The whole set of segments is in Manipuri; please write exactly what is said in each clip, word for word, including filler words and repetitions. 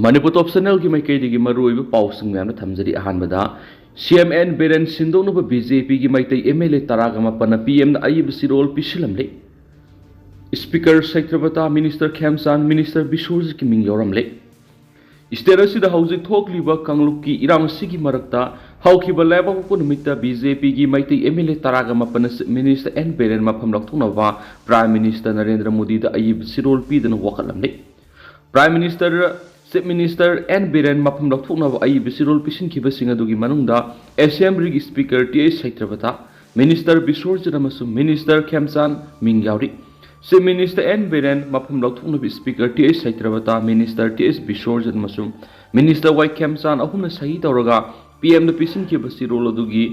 ꯃꯅꯤꯄꯨꯔ ꯇꯣꯞ ꯆꯦꯅꯦꯜꯒꯤ ꯃꯥꯏꯀꯩꯗꯒꯤ ꯃꯔꯨꯑꯣꯏꯕ ꯄꯥꯎꯁꯤꯡ ꯃꯌꯥꯝꯅ ꯊꯝꯖꯔꯤ꯫ ꯑꯍꯥꯟꯕꯗ, ꯁꯤ ꯑꯦꯝ ꯑꯦꯟ ꯕꯤꯔꯦꯟ ꯁꯤꯟꯗꯣꯛꯅꯕ ꯕꯤ ꯖꯦ ꯄꯤꯒꯤ ꯃꯩꯇꯩ ꯑꯦꯝ ꯑꯦꯜ ꯑꯦ ꯇꯔꯥꯒ ꯃꯥꯄꯟꯅ ꯄꯤ ꯑꯦꯝꯗ ꯑꯏꯕ ꯆꯦꯔꯣꯜ ꯄꯤꯁꯤꯜꯂꯝꯂꯦ꯫ ꯁ꯭ꯄꯤꯀꯔ ꯁꯩꯇ꯭ꯔꯕꯇꯥ, ꯃꯤꯅꯤꯁꯇꯔ ꯈꯦꯝꯆꯥꯟ, ꯃꯤꯅꯤꯁꯇꯔ ꯕꯤꯁ꯭ꯋꯔꯖꯤꯠꯀꯤ ꯃꯤꯡ ꯌꯥꯎꯔꯝꯂꯦ꯫ ꯁ꯭ꯇꯦꯠ ꯑꯁꯤꯗ ꯍꯧꯖꯤꯛ ꯊꯣꯛꯂꯤꯕ ꯀꯥꯡꯂꯨꯞꯀꯤ ꯏꯔꯥꯡ ꯑꯁꯤꯒꯤ ꯃꯔꯛꯇ ꯍꯧꯈꯤꯕ ꯂꯩꯕꯥꯛꯄꯣꯛꯄ ꯅꯨꯃꯤꯠꯇ ꯕꯤ ꯖꯦ ꯄꯤꯒꯤ ꯃꯩꯇꯩ ꯑꯦꯝ ꯑꯦꯜ ꯑꯦ ꯇꯔꯥꯒ ꯃꯥꯄꯟꯅ ꯆꯤꯐ ꯃꯤꯅꯤꯁꯇꯔ ꯑꯦꯟ ꯕꯤꯔꯦꯟ ꯃꯐꯝ ꯂꯧꯊꯣꯛꯅꯕ ꯄ꯭ꯔꯥꯏꯝ ꯃꯤꯅꯤꯁꯇꯔ ꯅꯔꯦꯟꯗ꯭ꯔ ꯃꯣꯗꯤꯗ ꯑꯏꯕ ꯆꯦꯔꯣꯜ ꯄꯤꯗꯨꯅ ꯋꯥꯀꯠꯂꯝꯂꯦ꯫ Prime minister, chief minister N Biren ꯃꯐꯝ ꯂꯧꯊꯣꯛꯅꯕ ꯑꯏꯕ ꯆꯦꯔꯣꯜ ꯄꯤꯁꯤꯟꯈꯤꯕꯁꯤꯡ ꯑꯗꯨꯒꯤ ꯃꯅꯨꯡꯗ ꯑꯦꯁꯦꯝꯕ꯭ꯂꯤꯒꯤ speaker T H Satyabrata, minister Biswajit ꯑꯃꯁꯨꯡ ꯃꯤꯅꯤꯁꯇꯔ ꯈꯦꯝꯆꯥꯟ ꯃꯤꯡ ꯌꯥꯎꯔꯤ꯫ ꯆꯤꯐ ꯃꯤꯅꯤꯁꯇꯔ ꯑꯦꯟ ꯕꯤꯔꯦꯟ ꯃꯐꯝ ꯂꯧꯊꯣꯛꯅꯕ speaker T H Satyabrata, minister T H Biswajit ꯑꯃꯁꯨꯡ ꯃꯤꯅꯤꯁꯇꯔ ꯋꯥꯏ ꯈꯦꯝꯆꯥꯟ ꯑꯍꯨꯝꯅ ꯁꯍꯤ ꯇꯧꯔꯒ ꯄꯤ ꯑꯦꯝꯗ ꯄꯤꯁꯤꯟꯈꯤꯕ ꯆꯦꯔꯣꯜ ꯑꯗꯨꯒꯤ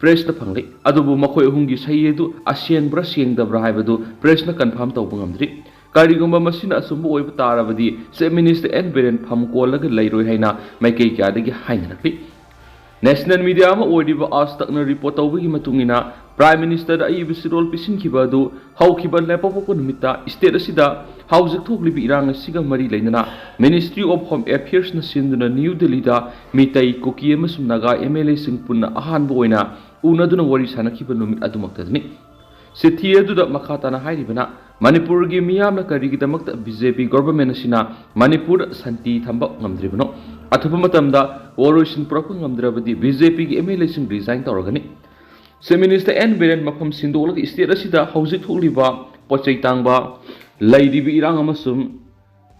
ꯄ꯭ꯔꯦꯁꯇ ꯐꯪꯂꯦ꯫ ꯑꯗꯨꯕꯨ ꯃꯈꯣꯏ ꯑꯍꯨꯝꯒꯤ ꯁꯍꯤ ꯑꯗꯨ ꯑꯁꯦꯡꯕ꯭ꯔꯥ ꯁꯦꯡꯗꯕ꯭ꯔꯥ ꯍꯥꯏꯕꯗꯨ ꯄ꯭ꯔꯦꯁꯅ ꯀꯟꯐꯥꯔꯝ ꯇꯧꯕ ꯉꯝꯗ꯭ꯔꯤ꯫ ꯀꯔꯤꯒꯨꯝꯕ ꯃꯁꯤꯅ ꯑꯆꯨꯝꯕ ꯑꯣꯏꯕ ꯇꯥꯔꯕꯗꯤ, ꯆꯤꯐ ꯃꯤꯅꯤꯁꯇꯔ ꯑꯦꯟ ꯕꯤꯔꯦꯟ ꯐꯝ ꯀꯣꯜꯂꯒ ꯂꯩꯔꯣꯏ ꯍꯥꯏꯅ ꯃꯥꯏꯀꯩ ꯀꯌꯥꯗꯒꯤ ꯍꯥꯏꯅꯔꯛꯂꯤ꯫ ꯅꯦꯁꯅꯦꯜ ꯃꯤꯗꯤꯌꯥ ꯑꯃ ꯑꯣꯏꯔꯤꯕ ꯑꯥꯖ ꯇꯛꯅ ꯔꯤꯄꯣꯔꯠ ꯇꯧꯕꯒꯤ ꯃꯇꯨꯡ ꯏꯟꯅ, ꯄ꯭ꯔꯥꯏꯝ ꯃꯤꯅꯤꯁꯇꯔꯗ ꯑꯏꯕ ꯆꯦꯔꯣꯜ ꯄꯤꯁꯤꯟꯈꯤꯕ ꯑꯗꯨ ꯍꯧꯈꯤꯕ ꯂꯩꯕꯥꯛꯄꯣꯛꯄ ꯅꯨꯃꯤꯠꯇ ꯁ꯭ꯇꯦꯠ ꯑꯁꯤꯗ ꯍꯧꯖꯤꯛ ꯊꯣꯛꯂꯤꯕ ꯏꯔꯥꯡ ꯑꯁꯤꯒ ꯃꯔꯤ ꯂꯩꯅꯅ ꯃꯤꯅꯤꯁꯇ꯭ꯔꯤ ꯑꯣꯐ ꯍꯣꯝ ꯑꯦꯐꯤꯌꯔꯁꯅ ꯁꯤꯟꯗꯨꯅ ꯅ꯭ꯌꯨ ꯗꯤꯜꯂꯤꯗ ꯃꯤꯇꯩ, ꯀꯨꯀꯤ ꯑꯃꯁꯨꯡ ꯅꯥꯒꯥ ꯑꯦꯝ ꯑꯦꯜ ꯑꯦꯁꯤꯡ ꯄꯨꯟꯅ ꯑꯍꯥꯟꯕ ꯑꯣꯏꯅ ꯎꯅꯗꯨꯅ ꯋꯥꯔꯤ ꯁꯥꯅꯈꯤꯕ ꯅꯨꯃꯤꯠ ꯑꯗꯨꯃꯛꯇꯅꯤ꯫ ꯆꯤꯊꯤ ꯑꯗꯨꯗ ꯃꯈꯥ ꯇꯥꯅ ꯍꯥꯏꯔꯤꯕꯅ, ꯃꯅꯤꯄꯨꯔꯒꯤ ꯃꯤꯌꯥꯝꯅ ꯀꯔꯤꯒꯤꯗꯃꯛꯇ ꯕꯤ ꯖꯦ ꯄꯤ ꯒꯣꯚꯔꯟꯃꯦꯟꯠ ꯑꯁꯤꯅ ꯃꯅꯤꯄꯨꯔꯗ ꯁꯥꯟꯇꯤ ꯊꯝꯕ ꯉꯝꯗ꯭ꯔꯤꯕꯅꯣ? ꯑꯊꯨꯕ ꯃꯇꯝꯗ ꯋꯥꯔꯣꯏꯁꯤꯟ ꯄꯨꯔꯛꯄ ꯉꯝꯗ꯭ꯔꯕꯗꯤ ꯕꯤ ꯖꯦ ꯄꯤꯒꯤ ꯑꯦꯝ ꯑꯦꯜ ꯑꯦꯁꯤꯡ ꯔꯤꯖꯥꯏꯟ ꯇꯧꯔꯒꯅꯤ꯫ ꯆꯤꯐ ꯃꯤꯅꯤꯁꯇꯔ ꯑꯦꯟ ꯕꯤꯔꯦꯟ ꯃꯐꯝ ꯁꯤꯟꯗꯣꯛꯂꯒ ꯁ꯭ꯇꯦꯠ ꯑꯁꯤꯗ ꯍꯧꯖꯤꯛ ꯊꯣꯛꯂꯤꯕ ꯄꯣꯠ ꯆꯩ ꯇꯥꯡꯕ, ꯂꯩꯔꯤꯕ ꯏꯔꯥꯡ ꯑꯃꯁꯨꯡ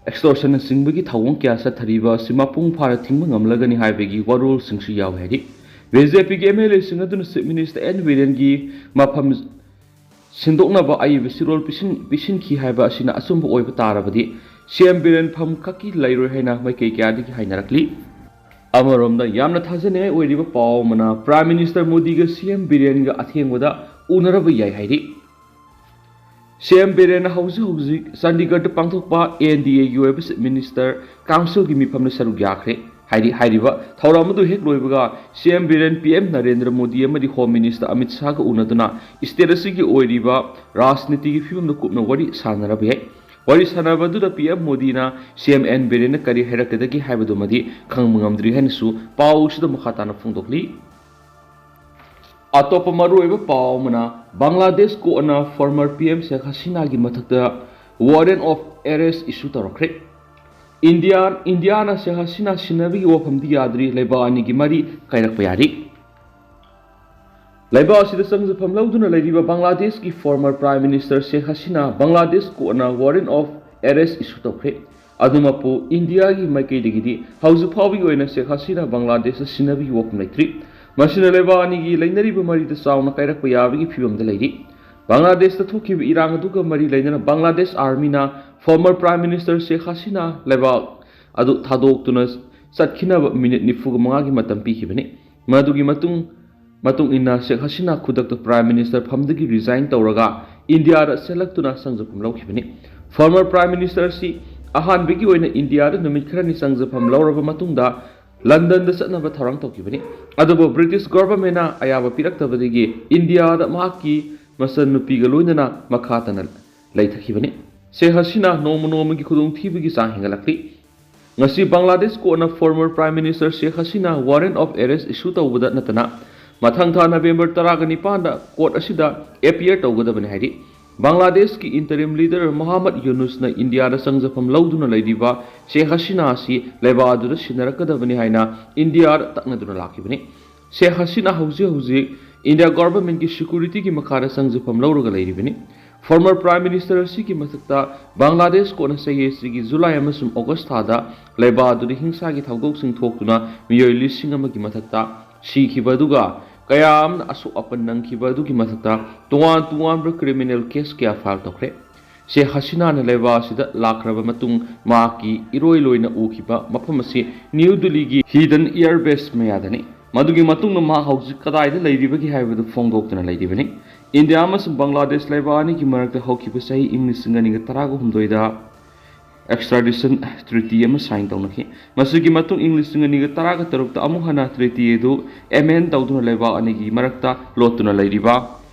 ꯑꯦꯛꯁꯇꯣꯔꯁꯟꯅꯆꯤꯡꯕꯒꯤ ꯊꯧꯑꯣꯡ ꯀꯌꯥ ꯆꯠꯊꯔꯤꯕ ꯑꯁꯤ ꯃꯄꯨꯡ ꯐꯥꯅ ꯊꯤꯡꯕ ꯉꯝꯂꯒꯅꯤ ꯍꯥꯏꯕꯒꯤ ꯋꯥꯔꯣꯜꯁꯤꯡꯁꯨ ꯌꯥꯎꯏ ꯍꯥꯏꯔꯤ꯫ ꯕꯤ ꯖꯦ ꯄꯤꯒꯤ ꯑꯦꯝ ꯑꯦꯜ ꯑꯦꯁꯤꯡ ꯑꯗꯨꯅ ꯆꯤꯐ ꯃꯤꯅꯤꯁꯇꯔ ꯑꯦꯟ ꯕꯤꯔꯦꯟꯒꯤ ꯃꯐꯝ ꯁꯤꯟꯗꯣꯛꯅꯕ ꯑꯏꯕ ꯆꯦꯔꯣꯜ ꯄꯤꯁꯤꯟ-, ꯄꯤꯁꯤꯟꯈꯤ ꯍꯥꯏꯕ ꯑꯁꯤꯅ ꯑꯆꯨꯝꯕ ꯑꯣꯏꯕ ꯇꯥꯔꯕꯗꯤ, ꯁꯤ ꯑꯦꯝ ꯕꯤꯔꯦꯟ ꯐꯝ ꯈꯛꯀꯤ ꯂꯩꯔꯣꯏ ꯍꯥꯏꯅ ꯃꯥꯏꯀꯩ ꯀꯌꯥꯗꯒꯤ ꯍꯥꯏꯅꯔꯛꯂꯤ꯫ ꯑꯃꯔꯣꯝꯗ ꯌꯥꯝꯅ ꯊꯥꯖꯅꯤꯡꯉꯥꯏ ꯑꯣꯏꯔꯤꯕ ꯄꯥꯎ ꯑꯃꯅ, ꯄ꯭ꯔꯥꯏꯝ ꯃꯤꯅꯤꯁꯇꯔ ꯃꯣꯗꯤꯒ ꯁꯤ ꯑꯦꯝ ꯕꯤꯔꯦꯟꯒ ꯑꯊꯦꯡꯕꯗ ꯎꯅꯔꯕ ꯌꯥꯏ ꯍꯥꯏꯔꯤ꯫ ꯁꯤ ꯑꯦꯝ ꯕꯤꯔꯦꯟꯅ ꯍꯧꯖꯤꯛ ꯍꯧꯖꯤꯛ ꯆꯥꯟꯗꯤꯒꯔꯗ ꯄꯥꯡꯊꯣꯛꯄ ꯑꯦꯟ ꯗꯤ ꯑꯦꯒꯤ ꯑꯣꯏꯕ ꯆꯤꯐ ꯃꯤꯅꯤꯁꯇꯔ ꯀꯥꯎꯟꯁꯤꯜꯒꯤ ꯃꯤꯐꯝꯗ ꯁꯔꯨꯛ ꯌꯥꯈ꯭ꯔꯦ꯫ ꯍꯥꯏꯗꯤ, ꯍꯥꯏꯔꯤꯕ ꯊꯧꯔꯝ ꯑꯗꯨ ꯍꯦꯛ ꯂꯣꯏꯕꯒ ꯁꯤ M Biren P M Narendra Modi ꯑꯃꯗꯤ ꯍꯣꯝ ꯃꯤꯅꯤꯁꯇꯔ ꯑꯃꯤꯠ ꯁꯥꯍꯒ ꯎꯅꯗꯨꯅ ꯁ꯭ꯇꯦꯠ ꯑꯁꯤꯒꯤ ꯑꯣꯏꯔꯤꯕ ꯔꯥꯖꯅꯤꯇꯤꯒꯤ ꯐꯤꯕꯝꯗ ꯀꯨꯞꯅ ꯋꯥꯔꯤ ꯁꯥꯟꯅꯔꯕ ꯌꯥꯏ꯫ ꯋꯥꯔꯤ ꯁꯥꯟꯅꯕꯗꯨꯗ ꯄꯤ ꯑꯦꯝ ꯃꯣꯗꯤꯅ ꯁꯤ ꯑꯦꯝ ꯑꯦꯟ ꯕꯤꯔꯦꯟꯅ ꯀꯔꯤ ꯍꯥꯏꯔꯛꯀꯗꯒꯦ ꯍꯥꯏꯕꯗꯨꯃꯗꯤ ꯈꯪꯕ ꯉꯝꯗ꯭ꯔꯤ ꯍꯥꯏꯅꯁꯨ ꯄꯥꯎꯁꯤꯗ ꯃꯈꯥ ꯇꯥꯅ ꯐꯣꯡꯗꯣꯛꯂꯤ꯫ ꯑꯇꯣꯞꯄ ꯃꯔꯨꯑꯣꯏꯕ ꯄꯥꯎ ꯑꯃꯅ, ꯕꯪꯒ꯭ꯂꯥꯗꯦꯁ ꯀꯣꯔꯠꯅ former P M ꯁꯦꯈ ꯍꯁꯤꯅꯥꯒꯤ ꯃꯊꯛꯇ warrant of arrest issue ꯇꯧꯔꯛꯈ꯭ꯔꯦ꯫ ꯏꯟꯗꯤꯌꯥ, ꯏꯟꯗꯤꯌꯥꯅ ꯁꯦꯈ ꯍꯁꯤꯅꯥ ꯁꯤꯟꯅꯕꯒꯤ ꯋꯥꯐꯝꯗꯤ ꯌꯥꯗ꯭ꯔꯤ, ꯂꯩꯕꯥꯛ ꯑꯅꯤꯒꯤ ꯃꯔꯤ ꯀꯥꯏꯔꯛꯄ ꯌꯥꯔꯤ꯫ ꯂꯩꯕꯥꯛ ꯑꯁꯤꯗ ꯆꯪꯖꯐꯝ ꯂꯧꯗꯨꯅ ꯂꯩꯔꯤꯕ ꯕꯪꯒ꯭ꯂꯥꯗꯦꯁꯀꯤ former Prime Minister Sheikh Hasina Bangladesh ꯀꯣꯔꯠꯅ warrant of arrest issue ꯇꯧꯈ꯭ꯔꯦ꯫ ꯑꯗꯨꯃꯛꯄꯨ, ꯏꯟꯗꯤꯌꯥꯒꯤ ꯃꯥꯏꯀꯩꯗꯒꯤꯗꯤ ꯍꯧꯖꯤꯛ ꯐꯥꯎꯕꯒꯤ ꯑꯣꯏꯅ ꯁꯦꯈ ꯍꯁꯤꯅꯥ ꯕꯪꯒ꯭ꯂꯥꯗꯦꯁꯇ ꯁꯤꯟꯅꯕꯒꯤ ꯋꯥꯐꯝ ꯂꯩꯇ꯭ꯔꯤ꯫ ꯃꯁꯤꯅ ꯂꯩꯕꯥꯛ ꯑꯅꯤꯒꯤ ꯂꯩꯅꯔꯤꯕ ꯃꯔꯤꯗ ꯆꯥꯎꯅ ꯀꯥꯏꯔꯛꯄ ꯌꯥꯕꯒꯤ ꯐꯤꯕꯝꯗ ꯂꯩꯔꯤ꯫ ꯕꯪꯒ꯭ꯂꯥꯗꯦꯁꯇ ꯊꯣꯛꯈꯤꯕ ꯏꯔꯥꯡ ꯑꯗꯨꯒ ꯃꯔꯤ ꯂꯩꯅꯅ ꯕꯪꯒ꯭ꯂꯥꯗꯦꯁ ꯑꯥꯔꯃꯤꯅ former Prime Minister ꯁꯦꯈ ꯍꯁꯤꯅꯥ ꯂꯩꯕꯥꯛ ꯑꯗꯨ ꯊꯥꯗꯣꯛꯇꯨꯅ ꯆꯠꯈꯤꯅꯕ ꯃꯤꯅꯤꯠ ꯅꯤꯐꯨ ꯃꯉꯥꯒꯤ ꯃꯇꯝ ꯄꯤꯈꯤꯕꯅꯤ꯫ ꯃꯗꯨꯒꯤ ꯃꯇꯨꯡ, ꯃꯇꯨꯡ ꯏꯟꯅ ꯁꯦꯈ ꯍꯁꯤꯅꯥ ꯈꯨꯗꯛꯇ Prime Minister ꯐꯝꯗꯒꯤ resign ꯇꯧꯔꯒ ꯏꯟꯗꯤꯌꯥꯗ ꯆꯦꯜꯂꯛꯇꯨꯅ ꯆꯪꯖꯐꯝ ꯂꯧꯈꯤꯕꯅꯤ꯫ Former Prime Minister ꯑꯁꯤ ꯑꯍꯥꯟꯕꯒꯤ ꯑꯣꯏꯅ ꯏꯟꯗꯤꯌꯥꯗ ꯅꯨꯃꯤꯠ ꯈꯔꯅꯤ ꯆꯪꯖꯐꯝ ꯂꯧꯔꯕ ꯃꯇꯨꯡꯗ ꯂꯟꯗꯟꯗ ꯆꯠꯅꯕ ꯊꯧꯔꯥꯡ ꯇꯧꯈꯤꯕꯅꯤ꯫ ꯑꯗꯨꯕꯨ ꯕ꯭ꯔꯤꯇꯤꯁ ꯒꯣꯚꯔꯟꯃꯦꯟꯅ ꯑꯌꯥꯕ ꯄꯤꯔꯛꯇꯕꯗꯒꯤ ꯏꯟꯗꯤꯌꯥꯗ ꯃꯍꯥꯛꯀꯤ ꯃꯆꯟꯅꯨꯄꯤꯒ ꯂꯣꯏꯅꯅ ꯃꯈꯥ ꯇꯥꯅ ꯂꯩꯊꯈꯤꯕꯅꯤ꯫ ꯁꯦꯈ ꯍꯁꯤꯅꯥ ꯅꯣꯡꯃ ꯅꯣꯡꯃꯒꯤ ꯈꯨꯗꯣꯡꯊꯤꯕꯒꯤ ꯆꯥꯡ ꯍꯦꯟꯒꯠꯂꯛꯂꯤ꯫ ꯉꯁꯤ Bangladesh ꯀꯣꯔꯠꯅ former Prime Minister Sheikh Hasina warrant of arrest issue ꯇꯧꯕꯗ ꯅꯠꯇꯅ, ꯃꯊꯪ ꯊꯥ ꯅꯕꯦꯝꯕꯔ ꯇꯔꯥꯒ ꯅꯤꯄꯥꯟꯗ ꯀꯣꯔꯠ ꯑꯁꯤꯗ appear ꯇꯧꯒꯗꯕꯅꯤ ꯍꯥꯏꯔꯤ꯫ ꯕꯪꯒ꯭ꯂꯥꯗꯦꯁꯀꯤ interim leader ꯃꯣꯍꯥꯃꯗ ꯌꯨꯅꯨꯁꯅ ꯏꯟꯗꯤꯌꯥꯗ ꯆꯪꯖꯐꯝ ꯂꯧꯗꯨꯅ ꯂꯩꯔꯤꯕ ꯁꯦꯈ ꯍꯁꯤꯅꯥ ꯑꯁꯤ ꯂꯩꯕꯥꯛ ꯑꯗꯨꯗ ꯁꯤꯟꯅꯔꯛꯀꯗꯕꯅꯤ ꯍꯥꯏꯅ ꯏꯟꯗꯤꯌꯥꯗ ꯇꯛꯅꯗꯨꯅ ꯂꯥꯛꯈꯤꯕꯅꯤ꯫ ꯁꯦꯈ ꯍꯁꯤꯅꯥ ꯍꯧꯖꯤꯛ ꯍꯧꯖꯤꯛ ꯏꯟꯗꯤꯌꯥ ꯒꯣꯚꯔꯟꯃꯦꯟꯒꯤ securityꯒꯤ ꯃꯈꯥꯗ ꯆꯪꯖꯐꯝ ꯂꯧꯔꯒ ꯂꯩꯔꯤꯕꯅꯤ꯫ Former Prime Minister ꯑꯁꯤꯒꯤ ꯃꯊꯛꯇ ꯕꯪꯒ꯭ꯂꯥꯗꯦꯁ ꯀꯣꯔꯠꯅ ꯆꯍꯤ ꯑꯁꯤꯒꯤ ꯖꯨꯂꯥꯏ ꯑꯃꯁꯨꯡ ꯑꯣꯒꯁ ꯊꯥꯗ ꯂꯩꯕꯥꯛ ꯑꯗꯨꯗ ꯍꯤꯡꯁꯥꯒꯤ ꯊꯧꯗꯣꯛꯁꯤꯡ ꯊꯣꯛꯇꯨꯅ ꯃꯤꯑꯣꯏ ꯂꯤꯁꯤꯡ ꯑꯃꯒꯤ ꯃꯊꯛꯇ ꯁꯤꯈꯤꯕ ꯑꯗꯨꯒ ꯀꯌꯥ ꯑꯃꯅ ꯑꯁꯣꯛ ꯑꯄꯟ ꯅꯪꯈꯤꯕ ꯑꯗꯨꯒꯤ ꯃꯊꯛꯇ ꯇꯣꯉꯥꯟ ꯇꯣꯉꯥꯟꯕ criminal case ꯀꯌꯥ file ꯇꯧꯈ꯭ꯔꯦ꯫ ꯁꯦꯈ ꯍꯁꯤꯅꯥꯅ ꯂꯩꯕꯥꯛ ꯑꯁꯤꯗ ꯂꯥꯛꯈ꯭ꯔꯕ ꯃꯇꯨꯡ ꯃꯍꯥꯛꯀꯤ ꯏꯔꯣꯏ ꯂꯣꯏꯅ ꯎꯈꯤꯕ ꯃꯐꯝ ꯑꯁꯤ ꯅ꯭ꯌꯨ ꯗꯤꯜꯂꯤꯒꯤ Hindon Air Base ꯃꯌꯥꯗꯅꯤ꯫ ꯃꯗꯨꯒꯤ ꯃꯇꯨꯡꯗ ꯃꯍꯥꯛ ꯍꯧꯖꯤꯛ ꯀꯗꯥꯏꯗ ꯂꯩꯔꯤꯕꯒꯦ ꯍꯥꯏꯕꯗꯨ ꯐꯣꯡꯗꯣꯛꯇꯨꯅ ꯂꯩꯔꯤꯕꯅꯤ꯫ ꯏꯟꯗꯤꯌꯥ ꯑꯃꯁꯨꯡ ꯕꯪꯒ꯭ꯂꯥꯗꯦꯁ ꯂꯩꯕꯥꯛ ꯑꯅꯤꯒꯤ ꯃꯔꯛꯇ ꯍꯧꯈꯤꯕ ꯆꯍꯤ ꯏꯪ ꯂꯤꯁꯤꯡ ꯑꯅꯤꯒ ꯇꯔꯥꯒ ꯍꯨꯝꯗꯣꯏꯗ extradition treaty ꯑꯃ sign ꯇꯧꯅꯈꯤ꯫ ꯃꯁꯤꯒꯤ ꯃꯇꯨꯡ ꯏꯪ ꯂꯤꯁꯤꯡ ꯑꯅꯤꯒ ꯇꯔꯥꯒ ꯇꯔꯨꯛꯇ ꯑꯃꯨꯛ ꯍꯟꯅ treaty ꯑꯗꯨ amend ꯇꯧꯗꯨꯅ ꯂꯩꯕꯥꯛ ꯑꯅꯤꯒꯤ ꯃꯔꯛꯇ ꯂꯣꯠꯇꯨꯅ ꯂꯩꯔꯤꯕ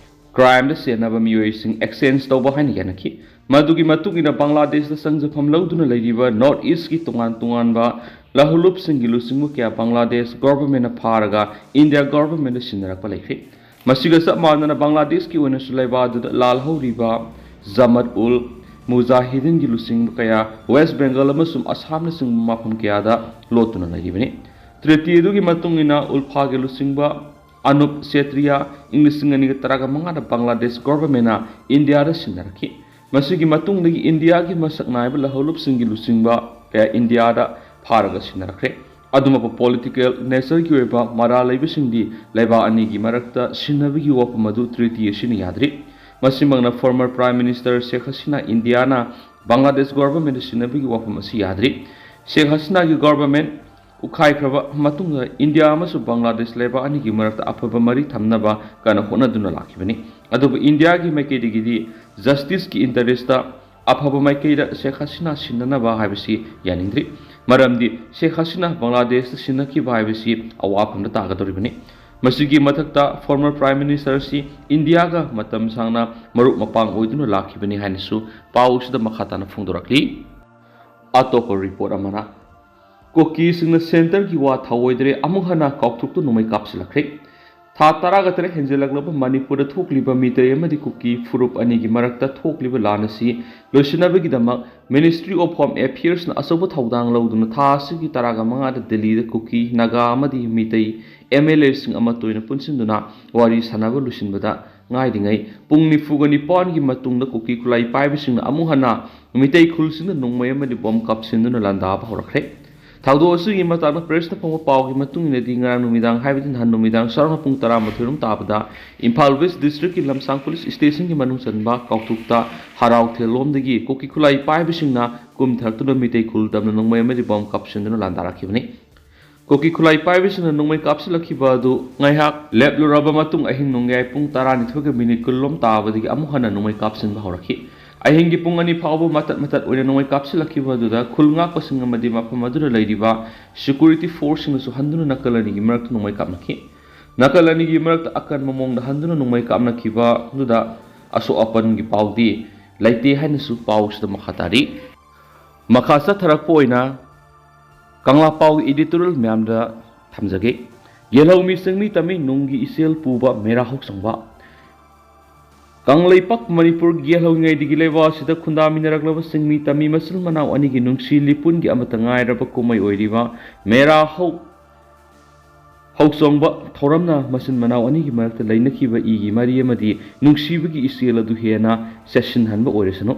crimeꯗ ꯆꯦꯟꯅꯕ ꯃꯤꯑꯣꯏꯁꯤꯡ exchange ꯇꯧꯕ ꯍꯥꯏꯅ ꯌꯥꯅꯈꯤ꯫ ꯃꯗꯨꯒꯤ ꯃꯇꯨꯡ ꯏꯟꯅ ꯕꯪꯒ꯭ꯂꯥꯗꯦꯁꯇ ꯆꯪꯖꯐꯝ ꯂꯧꯗꯨꯅ ꯂꯩꯔꯤꯕ ꯅꯣꯔꯠ ꯏꯁꯀꯤ ꯇꯣꯉꯥꯟ ꯇꯣꯉꯥꯟꯕ ꯂꯍꯨꯂꯨꯞꯁꯤꯡꯒꯤ ꯂꯨꯆꯤꯡꯕ ꯀꯌꯥ ꯕꯪꯒ꯭ꯂꯥꯗꯦꯁ ꯒꯣꯚꯔꯟꯃꯦꯟꯠꯅ ꯐꯥꯔꯒ ꯏꯟꯗꯤꯌꯥ ꯒꯣꯚꯔꯟꯃꯦꯟꯠꯇ ꯁꯤꯟꯅꯔꯛꯄ ꯂꯩꯈ꯭ꯔꯦ꯫ ꯃꯁꯤꯒ ꯆꯞ ꯃꯥꯟꯅꯅ ꯕꯪꯒ꯭ꯂꯥꯗꯦꯁꯀꯤ ꯑꯣꯏꯅꯁꯨ ꯂꯩꯕꯥꯛ ꯑꯗꯨꯗ ꯂꯥꯜꯍꯧꯔꯤꯕ ꯖꯃꯠ ꯎꯜ ꯃꯨꯖꯥꯍꯤꯗꯤꯟꯒꯤ ꯂꯨꯆꯤꯡꯕ ꯀꯌꯥ ꯋꯦꯁ ꯕꯦꯡꯒꯜ ꯑꯃꯁꯨꯡ ꯑꯁꯥꯝꯅꯆꯤꯡꯕ ꯃꯐꯝ ꯀꯌꯥꯗ ꯂꯣꯠꯇꯨꯅ ꯂꯩꯔꯤꯕꯅꯤ꯫ ꯇ꯭ꯔꯤꯇꯤ ꯑꯗꯨꯒꯤ ꯃꯇꯨꯡ ꯏꯟꯅ ꯎꯜꯐꯥꯒꯤ ꯂꯨꯆꯤꯡꯕ ꯑꯅꯨꯞ ꯁꯦꯇ꯭ꯔꯤꯌꯥ ꯏꯪ ꯂꯤꯁꯤꯡ ꯑꯅꯤꯒ ꯇꯔꯥꯃꯉꯥꯗ ꯕꯪꯒ꯭ꯂꯥꯗꯦꯁ ꯒꯣꯚꯔꯟꯃꯦꯟꯠꯅ ꯏꯟꯗꯤꯌꯥꯗ ꯁꯤꯟꯅꯔꯛꯈꯤ꯫ ꯃꯁꯤꯒꯤ ꯃꯇꯨꯡꯗꯒꯤ ꯏꯟꯗꯤꯌꯥꯒꯤ ꯃꯁꯛ ꯅꯥꯏꯕ ꯂꯍꯧꯂꯨꯞꯁꯤꯡꯒꯤ ꯂꯨꯆꯤꯡꯕ ꯀꯌꯥ ꯏꯟꯗꯤꯌꯥꯗ ꯐꯥꯔꯒ ꯁꯤꯟꯅꯔꯛꯈ꯭ꯔꯦ꯫ ꯑꯗꯨꯃꯛꯄꯨ ꯄꯣꯂꯤꯇꯤꯀꯦꯜ ꯅꯦꯆꯔꯒꯤ ꯑꯣꯏꯕ ꯃꯔꯥꯜ ꯂꯩꯕꯁꯤꯡꯗꯤ ꯂꯩꯕꯥꯛ ꯑꯅꯤꯒꯤ ꯃꯔꯛꯇ ꯁꯤꯟꯅꯕꯒꯤ ꯋꯥꯐꯝ ꯑꯗꯨ ꯇ꯭ꯔꯤꯇꯤ ꯑꯁꯤꯅ ꯌꯥꯗ꯭ꯔꯤ꯫ ꯃꯁꯤꯃꯛꯅ ꯐꯣꯔꯃꯔ ꯄ꯭ꯔꯥꯏꯝ ꯃꯤꯅꯤꯁꯇꯔ ꯁꯦꯈ ꯍꯁꯤꯅꯥ ꯏꯟꯗꯤꯌꯥꯅ ꯕꯪꯒ꯭ꯂꯥꯗꯦꯁ ꯒꯣꯚꯔꯟꯃꯦꯟꯠꯇ ꯁꯤꯟꯅꯕꯒꯤ ꯋꯥꯐꯝ ꯑꯁꯤ ꯌꯥꯗ꯭ꯔꯤ꯫ ꯁꯦꯈ ꯍꯁꯤꯅꯥꯒꯤ ꯒꯣꯚꯔꯟꯃꯦꯟꯠ ꯎꯈꯥꯏꯈ꯭ꯔꯕ ꯃꯇꯨꯡꯗ ꯏꯟꯗꯤꯌꯥ ꯑꯃꯁꯨꯡ ꯕꯪꯒ꯭ꯂꯥꯗꯦꯁ ꯂꯩꯕꯥꯛ ꯑꯅꯤꯒꯤ ꯃꯔꯛꯇ ꯑꯐꯕ ꯃꯔꯤ ꯊꯝꯅꯕ ꯀꯟꯅ ꯍꯣꯠꯅꯗꯨꯅ ꯂꯥꯛꯈꯤꯕꯅꯤ꯫ ꯑꯗꯨꯕꯨ ꯏꯟꯗꯤꯌꯥꯒꯤ ꯃꯥꯏꯀꯩꯗꯒꯤꯗꯤ ꯖꯁꯇꯤꯁꯀꯤ ꯏꯟꯇꯔꯦꯁꯇ ꯑꯐꯕ ꯃꯥꯏꯀꯩꯗ ꯁꯦꯈ ꯍꯁꯤꯅꯥ ꯁꯤꯟꯅꯅꯕ ꯍꯥꯏꯕꯁꯤ ꯌꯥꯅꯤꯡꯗ꯭ꯔꯤ꯫ ꯃꯔꯝꯗꯤ ꯁꯦꯈ ꯍꯁꯤꯅꯥ ꯕꯪꯒ꯭ꯂꯥꯗꯦꯁꯇ ꯁꯤꯟꯅꯈꯤꯕ ꯍꯥꯏꯕꯁꯤ ꯑꯋꯥꯐꯝꯗ ꯇꯥꯒꯗꯧꯔꯤꯕꯅꯤ꯫ ꯃꯁꯤꯒꯤ ꯃꯊꯛꯇ ꯐꯣꯔꯃꯔ ꯄ꯭ꯔꯥꯏꯝ ꯃꯤꯅꯤꯁꯇꯔ ꯑꯁꯤ ꯏꯟꯗꯤꯌꯥꯒ ꯃꯇꯝ ꯁꯥꯡꯅ ꯃꯔꯨꯞ ꯃꯄꯥꯡ ꯑꯣꯏꯗꯨꯅ ꯂꯥꯛꯈꯤꯕꯅꯤ ꯍꯥꯏꯅꯁꯨ ꯄꯥꯎ ꯑꯁꯤꯗ ꯃꯈꯥ ꯇꯥꯅ ꯐꯣꯡꯗꯣꯔꯛꯂꯤ꯫ ꯑꯇꯣꯞꯄ ꯔꯤꯄꯣꯔꯠ ꯑꯃꯅ, ꯀꯨꯀꯤꯁꯤꯡꯅ ꯁꯦꯟꯇꯔꯒꯤ ꯋꯥ ꯊꯧꯑꯣꯏꯗ꯭ꯔꯦ, ꯑꯃꯨꯛ ꯍꯟꯅ ꯀꯥꯎꯊꯨꯛꯇ ꯅꯣꯡꯃꯩ ꯀꯥꯞꯁꯤꯜꯂꯛꯈ꯭ꯔꯦ꯫ ꯊꯥ ꯇꯔꯥꯒ ꯇꯔꯦꯠ ꯍꯦꯟꯖꯤꯜꯂꯛꯂꯕ ꯃꯅꯤꯄꯨꯔꯗ ꯊꯣꯛꯂꯤꯕ ꯃꯤꯇꯩ ꯑꯃꯗꯤ ꯀꯨꯀꯤ ꯐꯨꯔꯨꯞ ꯑꯅꯤꯒꯤ ꯃꯔꯛꯇ ꯊꯣꯛꯂꯤꯕ ꯂꯥꯟ ꯑꯁꯤ ꯂꯣꯏꯁꯤꯟꯅꯕꯒꯤꯗꯃꯛ Ministry of Home Affairsꯅ ꯑꯆꯧꯕ ꯊꯧꯗꯥꯡ ꯂꯧꯗꯨꯅ ꯊꯥ ꯑꯁꯤꯒꯤ ꯇꯔꯥꯒ ꯃꯉꯥꯗ ꯗꯦꯜꯂꯤꯗ ꯀꯨꯀꯤ, ꯅꯥꯒꯥ ꯑꯃꯗꯤ ꯃꯤꯇꯩ MLAꯁꯤꯡ ꯑꯃ ꯇꯣꯏꯅ ꯄꯨꯟꯁꯤꯟꯗꯨꯅ ꯋꯥꯔꯤ ꯁꯥꯟꯅꯕ ꯂꯣꯏꯁꯤꯟꯕꯗ ꯉꯥꯏꯔꯤꯉꯩ ꯄꯨꯡ ꯅꯤꯐꯨꯒ ꯅꯤꯄꯥꯟꯒꯤ ꯃꯇꯨꯡꯗ ꯀꯨꯀꯤ ꯈꯨꯠꯂꯥꯏ ꯄꯥꯏꯕꯁꯤꯡꯅ ꯑꯃꯨꯛ ꯍꯟꯅ ꯃꯤꯇꯩ ꯈꯨꯜꯁꯤꯡꯗ ꯅꯣꯡꯃꯩ ꯑꯃꯗꯤ ꯕꯣꯝ ꯀꯥꯞꯁꯤꯟꯗꯨꯅ ꯂꯥꯟꯗꯥꯕ ꯍꯧꯔꯛꯈ꯭ꯔꯦ꯫ ꯊꯧꯗꯣꯛ ꯑꯁꯤꯒꯤ ꯃꯇꯥꯡꯗ ꯄ꯭ꯔꯦꯁꯅ ꯐꯪꯕ ꯄꯥꯎꯒꯤ ꯃꯇꯨꯡ ꯏꯟꯅꯗꯤ, ꯉꯔꯥꯡ ꯅꯨꯃꯤꯗꯥꯡ, ꯍꯥꯏꯕꯗꯤ ꯅꯍꯥꯟ ꯅꯨꯃꯤꯗꯥꯡ ꯆꯥꯎꯔꯥꯛꯅ ꯄꯨꯡ ꯇꯔꯥꯃꯥꯊꯣꯏ ꯔꯣꯝ ꯇꯥꯕꯗ ꯏꯝꯐꯥꯜ ꯋꯦꯁ ꯗꯤꯁꯇ꯭ꯔꯤꯛꯀꯤ ꯂꯝꯁꯥꯡ ꯄꯨꯂꯤꯁ ꯁ꯭ꯇꯦꯁꯟꯒꯤ ꯃꯅꯨꯡ ꯆꯟꯕ ꯀꯥꯎꯊꯨꯛꯇ ꯍꯔꯥꯎꯊꯦꯜ ꯂꯣꯝꯗꯒꯤ ꯀꯨꯀꯤ ꯈꯨꯠꯂꯥꯏ ꯄꯥꯏꯕꯁꯤꯡꯅ ꯀꯨꯝꯊꯔꯛꯇꯨꯅ ꯃꯤꯇꯩ ꯈꯨꯜ ꯇꯝꯅ ꯅꯣꯡꯃꯩ ꯑꯃꯗꯤ ꯕꯣꯝ ꯀꯥꯞꯁꯤꯟꯗꯨꯅ ꯂꯥꯟꯗꯥꯔꯛꯈꯤꯕꯅꯤ꯫ ꯀꯨꯀꯤ ꯈꯨꯠꯂꯥꯏ ꯄꯥꯏꯕꯁꯤꯡꯅ ꯅꯣꯡꯃꯩ ꯀꯥꯞꯁꯤꯜꯂꯛꯈꯤꯕ ꯑꯗꯨ ꯉꯥꯏꯍꯥꯛ ꯂꯦꯞꯂꯨꯔꯕ ꯃꯇꯨꯡ, ꯑꯍꯤꯡ ꯅꯣꯡꯌꯥꯏ ꯄꯨꯡ ꯇꯔꯥꯅꯤꯊꯣꯏꯒ ꯃꯤꯅꯤꯠ ꯀꯨꯟ ꯂꯣꯝ ꯇꯥꯕꯗꯒꯤ ꯑꯃꯨꯛ ꯍꯟꯅ ꯅꯣꯡꯃꯩ ꯀꯥꯞꯁꯤꯟꯕ ꯍꯧꯔꯛꯈꯤ꯫ ꯑꯍꯤꯡꯒꯤ ꯄꯨꯡ ꯑꯅꯤ ꯐꯥꯎꯕ ꯃꯇꯠ ꯃꯇꯠ ꯑꯣꯏꯅ ꯅꯣꯡꯃꯩ ꯀꯥꯞꯁꯤꯜꯂꯛꯈꯤꯕ ꯑꯗꯨꯗ ꯈꯨꯜ ꯉꯥꯛꯄꯁꯤꯡ ꯑꯃꯗꯤ ꯃꯐꯝ ꯑꯗꯨꯗ ꯂꯩꯔꯤꯕ ꯁꯦꯀ꯭ꯌꯨꯔꯤꯇꯤ ꯐꯣꯔꯁꯁꯤꯡꯅꯁꯨ ꯍꯟꯗꯨꯅ ꯅꯥꯀꯜ ꯑꯅꯤꯒꯤ ꯃꯔꯛꯇ ꯅꯣꯡꯃꯩ ꯀꯥꯞꯅꯈꯤ꯫ ꯅꯥꯀꯜ ꯑꯅꯤꯒꯤ ꯃꯔꯛꯇ ꯑꯀꯟꯕ ꯃꯑꯣꯡꯗ ꯍꯟꯗꯨꯅ ꯅꯣꯡꯃꯩ ꯀꯥꯞꯅꯈꯤꯕ ꯑꯗꯨꯗ ꯑꯁꯣꯛ ꯑꯄꯟꯒꯤ ꯄꯥꯎꯗꯤ ꯂꯩꯇꯦ ꯍꯥꯏꯅꯁꯨ ꯄꯥꯎꯁꯤꯗ ꯃꯈꯥ ꯇꯥꯔꯤ꯫ ꯃꯈꯥ ꯆꯠꯊꯔꯛꯄ ꯑꯣꯏꯅ ꯀꯪꯂꯥ ꯄꯥꯎꯒꯤ editorial ꯃꯌꯥꯝꯗ ꯊꯝꯖꯒꯦ꯫ ꯌꯦꯜꯍꯧꯃꯤ ꯆꯤꯡꯃꯤ ꯇꯝꯃꯤ ꯅꯨꯡꯒꯤ ꯏꯆꯦꯜ ꯄꯨꯕ ꯃꯦꯔꯥ ꯍꯧꯆꯣꯡꯕ꯫ ꯀꯪꯂꯩꯄꯥꯛ ꯃꯅꯤꯄꯨꯔꯒꯤ ꯌꯦꯜꯍꯧꯉꯩꯗꯒꯤ ꯂꯩꯕꯥꯛ ꯑꯁꯤꯗ ꯈꯨꯟꯗꯥꯃꯤꯟꯅꯔꯛꯂꯕ ꯆꯤꯡꯃꯤ ꯇꯝꯃꯤ ꯃꯆꯤꯜ ꯃꯅꯥꯎ ꯑꯅꯤꯒꯤ ꯅꯨꯡꯁꯤ ꯂꯤꯄꯨꯟꯒꯤ ꯑꯃꯠꯇ ꯉꯥꯏꯔꯕ ꯀꯨꯝꯍꯩ ꯑꯣꯏꯔꯤꯕ ꯃꯦꯔꯥ ꯍꯧ ꯍꯧꯆꯣꯡꯕ ꯊꯧꯔꯝꯅ ꯃꯆꯤꯟ ꯃꯅꯥꯎ ꯑꯅꯤꯒꯤ ꯃꯔꯛꯇ ꯂꯩꯅꯈꯤꯕ ꯏꯒꯤ ꯃꯔꯤ ꯑꯃꯗꯤ ꯅꯨꯡꯁꯤꯕꯒꯤ ꯏꯆꯦꯜ ꯑꯗꯨ ꯍꯦꯟꯅ ꯆꯦꯠꯁꯤꯟꯍꯟꯕ ꯑꯣꯏꯔꯁꯅꯨ꯫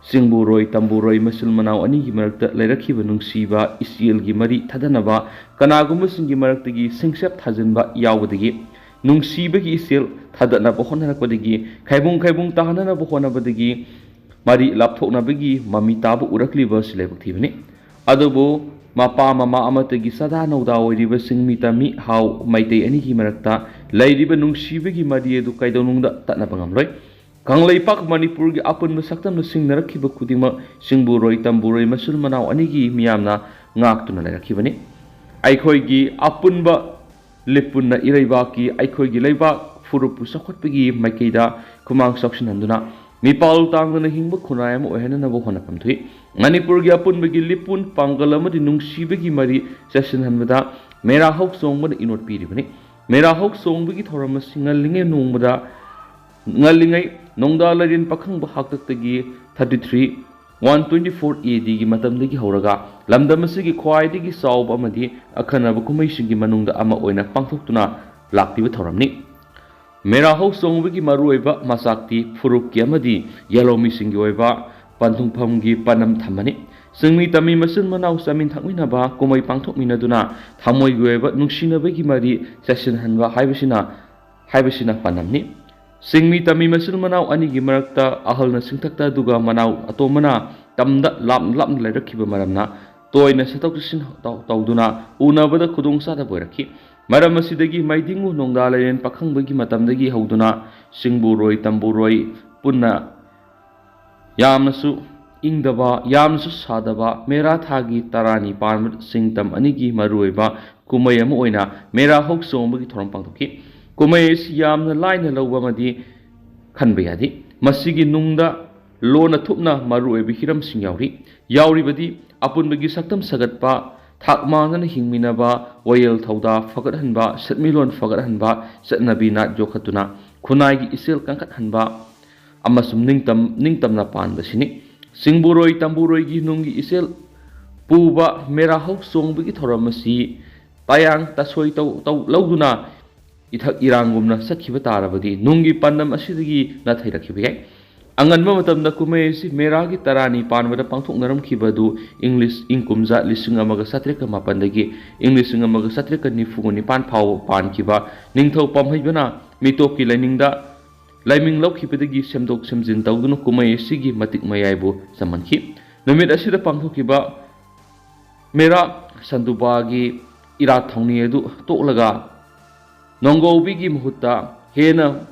ꯆꯤꯡꯕꯨꯔꯣꯏ ꯇꯝꯕꯨꯔꯣꯏ ꯃꯆꯤꯜ ꯃꯅꯥꯎ ꯑꯅꯤꯒꯤ ꯃꯔꯛꯇ ꯂꯩꯔꯛꯈꯤꯕ ꯅꯨꯡꯁꯤꯕ ꯏꯆꯦꯜꯒꯤ ꯃꯔꯤ ꯊꯗꯅꯕ ꯀꯅꯥꯒꯨꯝꯕꯁꯤꯡꯒꯤ ꯃꯔꯛꯇꯒꯤ ꯁꯤꯡꯁꯦꯞ ꯊꯥꯖꯤꯟꯕ ꯌꯥꯎꯕꯗꯒꯤ ꯅꯨꯡꯁꯤꯕꯒꯤ ꯏꯆꯦꯜ ꯊꯥꯗꯠꯅꯕ ꯍꯣꯠꯅꯔꯛꯄꯗꯒꯤ ꯈꯥꯏꯕꯨꯡ ꯈꯥꯏꯕꯨꯡ ꯇꯥꯍꯟꯅꯅꯕ ꯍꯣꯠꯅꯕꯗꯒꯤ ꯃꯔꯤ ꯂꯥꯞꯊꯣꯛꯅꯕꯒꯤ ꯃꯃꯤ ꯇꯥꯕ ꯎꯔꯛꯂꯤꯕ ꯑꯁꯤ ꯂꯥꯏꯕꯛ ꯊꯤꯕꯅꯤ꯫ ꯑꯗꯨꯕꯨ ꯃꯄꯥ ꯃꯃꯥ ꯑꯃꯠꯇꯒꯤ ꯆꯥꯗꯥ ꯅꯧꯗꯥ ꯑꯣꯏꯔꯤꯕ ꯆꯤꯡꯃꯤ ꯇꯝꯃꯤ ꯍꯥꯎ ꯃꯩꯇꯩ ꯑꯅꯤꯒꯤ ꯃꯔꯛꯇ ꯂꯩꯔꯤꯕ ꯅꯨꯡꯁꯤꯕꯒꯤ ꯃꯔꯤ ꯑꯗꯨ ꯀꯩꯗꯧꯅꯨꯡꯗ ꯇꯠꯅꯕ ꯉꯝꯂꯣꯏ꯫ ꯀꯪꯂꯩꯄꯥꯛ ꯃꯅꯤꯄꯨꯔꯒꯤ ꯑꯄꯨꯟꯕ ꯁꯛꯇꯝꯅ ꯁꯤꯡꯅꯔꯛꯈꯤꯕ ꯈꯨꯗꯤꯡꯃꯛ ꯆꯤꯡꯕꯨꯔꯣꯏ ꯇꯝꯕꯨꯔꯣꯏ ꯃꯆꯤꯜ ꯃꯅꯥꯎ ꯑꯅꯤꯒꯤ ꯃꯤꯌꯥꯝꯅ ꯉꯥꯛꯇꯨꯅ ꯂꯩꯔꯛꯈꯤꯕꯅꯤ꯫ ꯑꯩꯈꯣꯏꯒꯤ ꯑꯄꯨꯟꯕ ꯂꯤꯄꯨꯟꯅ ꯏꯔꯩꯕꯥꯛꯀꯤ ꯑꯩꯈꯣꯏꯒꯤ ꯂꯩꯕꯥꯛ ꯐꯨꯔꯨꯞꯄꯨ ꯆꯥꯎꯈꯠꯄꯒꯤ ꯃꯥꯏꯀꯩꯗ ꯈꯨꯃꯥꯡ ꯆꯥꯎꯁꯤꯟꯍꯟꯗꯨꯅ ꯃꯤꯄꯥꯜ ꯇꯥꯡꯗꯅ ꯍꯤꯡꯕ ꯈꯨꯟꯅꯥꯏ ꯑꯃ ꯑꯣꯏꯍꯟꯅꯅꯕ ꯍꯣꯠꯅꯐꯝ ꯊꯣꯛꯏ꯫ ꯃꯅꯤꯄꯨꯔꯒꯤ ꯑꯄꯨꯟꯕꯒꯤ ꯂꯤꯄꯨꯟ ꯄꯥꯡꯒꯜ ꯑꯃꯗꯤ ꯅꯨꯡꯁꯤꯕꯒꯤ ꯃꯔꯤ ꯆꯦꯠꯁꯤꯟꯍꯟꯕꯗ ꯃꯦꯔꯥ ꯍꯧꯆꯣꯡꯕꯅ ꯏꯅꯣꯠ ꯄꯤꯔꯤꯕꯅꯤ꯫ ꯃꯦꯔꯥ ꯍꯧꯆꯣꯡꯕꯒꯤ ꯊꯧꯔꯝ ꯑꯁꯤ ꯉꯜꯂꯤꯉꯩ ꯅꯣꯡꯃꯗ ꯉꯜꯂꯤꯉꯩ ꯅꯣꯡꯗꯥ ꯂꯥꯏꯔꯦꯟ ꯄꯥꯈꯪꯕ ꯍꯥꯛꯇꯛꯇꯒꯤ thirty three, one twenty four A Dꯒꯤ ꯃꯇꯝꯗꯒꯤ ꯍꯧꯔꯒ ꯂꯝꯗꯝ ꯑꯁꯤꯒꯤ ꯈ꯭ꯋꯥꯏꯗꯒꯤ ꯆꯥꯎꯕ ꯑꯃꯗꯤ ꯑꯈꯟꯅꯕ ꯀꯨꯝꯍꯩꯁꯤꯡꯒꯤ ꯃꯅꯨꯡꯗ ꯑꯃ ꯑꯣꯏꯅ ꯄꯥꯡꯊꯣꯛꯇꯨꯅ ꯂꯥꯛꯂꯤꯕ ꯊꯧꯔꯝꯅꯤ꯫ ꯃꯦꯔꯥ ꯍꯧꯆꯣꯡꯕꯒꯤ ꯃꯔꯨꯑꯣꯏꯕ ꯃꯆꯥꯛꯇꯤ ꯐꯨꯔꯨꯞꯀꯤ ꯑꯃꯗꯤ ꯌꯦꯜꯍꯧꯃꯤꯁꯤꯡꯒꯤ ꯑꯣꯏꯕ ꯄꯟꯊꯨꯡꯐꯝꯒꯤ ꯄꯥꯟꯗꯝ ꯊꯝꯕꯅꯤ꯫ ꯆꯤꯡꯃꯤ ꯇꯝꯃꯤ ꯃꯆꯤꯟ ꯃꯅꯥꯎ ꯆꯥꯃꯤꯟ ꯊꯛꯃꯤꯟꯅꯕ ꯀꯨꯝꯍꯩ ꯄꯥꯡꯊꯣꯛꯃꯤꯟꯅꯗꯨꯅ ꯊꯃꯣꯏꯒꯤ ꯑꯣꯏꯕ ꯅꯨꯡꯁꯤꯅꯕꯒꯤ ꯃꯔꯤ ꯆꯦꯠꯁꯤꯟꯍꯟꯕ ꯍꯥꯏꯕꯁꯤꯅ ꯍꯥꯏꯕꯁꯤꯅ ꯄꯥꯟꯗꯝꯅꯤ꯫ ꯆꯤꯡꯃꯤ ꯇꯝꯃꯤ ꯃꯆꯤꯟ ꯃꯅꯥꯎ ꯑꯅꯤꯒꯤ ꯃꯔꯛꯇ ꯑꯍꯜꯅ ꯆꯤꯡꯊꯛꯇ ꯑꯗꯨꯒ ꯃꯅꯥꯎ ꯑꯇꯣꯝꯕꯅ ꯇꯝꯗ ꯂꯥꯞꯅ ꯂꯥꯞꯅ ꯂꯩꯔꯛꯈꯤꯕ ꯃꯔꯝꯅ ꯇꯣꯏꯅ ꯆꯠꯊꯣꯛ ꯆꯠꯁꯤꯟ ꯇꯧ-, ꯇꯧꯗꯨꯅ ꯎꯅꯕꯗ ꯈꯨꯗꯣꯡꯆꯥꯗꯕ ꯑꯣꯏꯔꯛꯈꯤ꯫ ꯃꯔꯝ ꯑꯁꯤꯗꯒꯤ ꯃꯩꯗꯤꯡꯉꯨ ꯅꯣꯡꯗꯥ ꯂꯥꯏꯔꯦꯟ ꯄꯥꯈꯪꯕꯒꯤ ꯃꯇꯝꯗꯒꯤ ꯍꯧꯗꯨꯅ ꯆꯤꯡꯕꯨꯔꯣꯏ ꯇꯝꯕꯨꯔꯣꯏ ꯄꯨꯟꯅ ꯌꯥꯝꯅꯁꯨ ꯏꯪꯗꯕ, ꯌꯥꯝꯅꯁꯨ ꯁꯥꯗꯕ, ꯃꯦꯔꯥ ꯊꯥꯒꯤ ꯇꯔꯥꯅꯤ ꯄꯥꯟꯕ ꯆꯤꯡꯇꯝ ꯑꯅꯤꯒꯤ ꯃꯔꯨꯑꯣꯏꯕ ꯀꯨꯝꯍꯩ ꯑꯃ ꯑꯣꯏꯅ ꯃꯦꯔꯥ ꯍꯧꯆꯣꯡꯕꯒꯤ ꯊꯧꯔꯝ ꯄꯥꯡꯊꯣꯛꯈꯤ꯫ ꯀꯨꯝꯍꯩ ꯑꯁꯤ ꯌꯥꯝꯅ ꯂꯥꯏꯅ ꯂꯧꯕ ꯑꯃꯗꯤ ꯈꯟꯕ ꯌꯥꯗꯦ꯫ ꯃꯁꯤꯒꯤ ꯅꯨꯡꯗ ꯂꯣꯟꯅ ꯊꯨꯞꯅ ꯃꯔꯨꯑꯣꯏꯕ ꯍꯤꯔꯝꯁꯤꯡ ꯌꯥꯎꯔꯤ꯫ ꯌꯥꯎꯔꯤꯕꯗꯤ ꯑꯄꯨꯟꯕꯒꯤ ꯁꯛꯇꯝ ꯁꯥꯒꯠꯄ, ꯊꯥꯛ ꯃꯥꯟꯅꯅ ꯍꯤꯡꯃꯤꯟꯅꯕ, ꯋꯥꯌꯦꯜ ꯊꯧꯗꯥ ꯐꯒꯠꯍꯟꯕ, ꯁꯦꯟꯃꯤꯠꯂꯣꯟ ꯐꯒꯠꯍꯟꯕ, ꯆꯠꯅꯕꯤ ꯅꯥꯠ ꯌꯣꯛꯈꯠꯇꯨꯅ ꯈꯨꯟꯅꯥꯏꯒꯤ ꯏꯆꯦꯜ ꯀꯟꯈꯠꯍꯟꯕ ꯑꯃꯁꯨꯡ ꯅꯤꯡꯇꯝ ꯅꯤꯡꯇꯝꯅ ꯄꯥꯟꯕꯁꯤꯅꯤ꯫ ꯆꯤꯡꯕꯨꯔꯣꯏ ꯇꯝꯕꯨꯔꯣꯏꯒꯤ ꯅꯨꯡꯒꯤ ꯏꯆꯦꯜ ꯄꯨꯕ ꯃꯦꯔꯥ ꯍꯧ ꯆꯣꯡꯕꯒꯤ ꯊꯧꯔꯝ ꯑꯁꯤ ꯇꯥꯌꯥꯡ ꯇꯁꯣꯏ ꯇꯧ ꯇꯧ ꯂꯧꯗꯨꯅ ꯏꯊꯛ ꯏꯔꯥꯡꯒꯨꯝꯅ ꯆꯠꯈꯤꯕ ꯇꯥꯔꯕꯗꯤ ꯅꯨꯡꯒꯤ ꯄꯥꯟꯗꯝ ꯑꯁꯤꯗꯒꯤ ꯅꯥꯊꯩꯔꯛꯈꯤꯕ ꯌꯥꯏ꯫ ꯑꯉꯟꯕ ꯃꯇꯝꯗ ꯀꯨꯝꯍꯩ ꯑꯁꯤ ꯃꯦꯔꯥꯒꯤ ꯇꯔꯥꯅꯤ ꯄꯥꯟꯕꯗ ꯄꯥꯡꯊꯣꯛꯅꯔꯝꯈꯤꯕ ꯑꯗꯨ ꯏꯪ ꯂꯤꯁ ꯏꯪ ꯀꯨꯝꯖꯥ ꯂꯤꯁꯤꯡ ꯑꯃꯒ ꯆꯥꯇ꯭ꯔꯦꯠꯀ ꯃꯥꯄꯟꯗꯒꯤ ꯏꯪ ꯂꯤꯁꯤꯡ ꯑꯃꯒ ꯆꯥꯇ꯭ꯔꯦꯠꯀ ꯅꯤꯐꯨꯒ ꯅꯤꯄꯥꯟ ꯐꯥꯎꯕ ꯄꯥꯟꯈꯤꯕ ꯅꯤꯡꯊꯧ ꯄꯥꯝꯍꯩꯕꯅ ꯃꯤꯇꯣꯞꯀꯤ ꯂꯥꯏꯅꯤꯡꯗ ꯂꯥꯏꯃꯤꯡ ꯂꯧꯈꯤꯕꯗꯒꯤ ꯁꯦꯝꯗꯣꯛ ꯁꯦꯝꯖꯤꯟ ꯇꯧꯗꯨꯅ ꯀꯨꯝꯍꯩ ꯑꯁꯤꯒꯤ ꯃꯇꯤꯛ ꯃꯌꯥꯏꯕꯨ ꯆꯝꯍꯟꯈꯤ꯫ ꯅꯨꯃꯤꯠ ꯑꯁꯤꯗ ꯄꯥꯡꯊꯣꯛꯈꯤꯕ ꯃꯦꯔꯥ ꯁꯟꯗꯨꯕꯥꯒꯤ ꯏꯔꯥꯠ ꯊꯧꯅꯤ ꯑꯗꯨ ꯇꯣꯛꯂꯒ ꯅꯣꯡꯒꯧꯕꯤꯒꯤ ꯃꯍꯨꯠꯇ ꯍꯦꯟꯅ